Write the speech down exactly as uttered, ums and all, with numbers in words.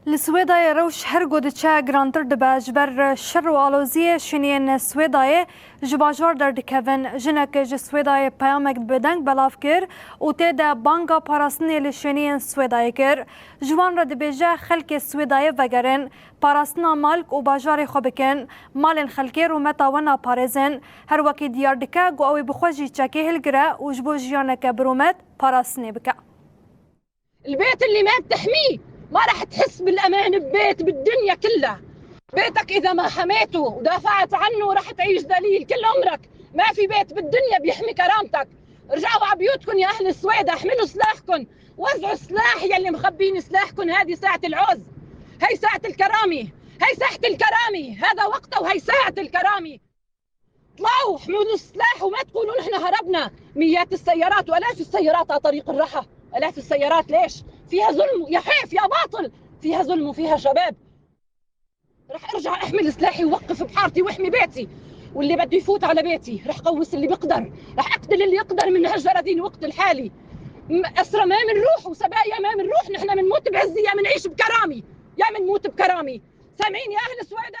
Li Swêdayê rewş her ku diçe girantir dibe. Ji ber şer û aloziyê şêniyên Swêdayê ji bajar derdikevin. Jinek ji Swêdayê peyamek bi deng belav kir û tê de banga parastinê li şêniyên Swêdayê kir. Ji wan re dibêje xelkê Swêdayê vegerin, parastina malk û bajarê xwe bikin, malên xelkê rûmeta we naparêzin. Her wekî diyar dike ku ew ê bi xwe jî çekê hilgire û ji bo jiyaneke bi rûmet parastinê bike. البيت اللي ما بتحميه ما رح تحس بالأمان ببيت بالدنيا كلها. بيتك إذا ما حميته ودافعت عنه رح تعيش ذليل كل عمرك. ما في بيت بالدنيا بيحمي كرامتك. ارجعوا على بيوتكم يا أهل السويدة، احملوا سلاحكم، وزعوا السلاح يلي مخبين سلاحكم. هذه ساعة العوز، هي ساعة الكرامة، هي ساعة الكرامة، هذا وقتها وهي ساعة الكرامة. اطلعوا احملوا السلاح وما تقولوا نحن هربنا. ميات السيارات وآلاف السيارات على طريق الرحى. آلاف السيارات ليش؟ فيها ظلم، يا حيف يا باطل، فيها ظلم وفيها شباب. رح ارجع احمل سلاحي ووقف بحارتي واحمي بيتي، واللي بده يفوت على بيتي رح قوس اللي بيقدر، رح اقتل اللي يقدر من هالجرادين واقتل حالي. م- اسرى ما منروح وسبايا ما منروح، نحن منموت بعزي يا منعيش بكرامي، يا منموت بكرامي. سامعين يا اهل السويدة؟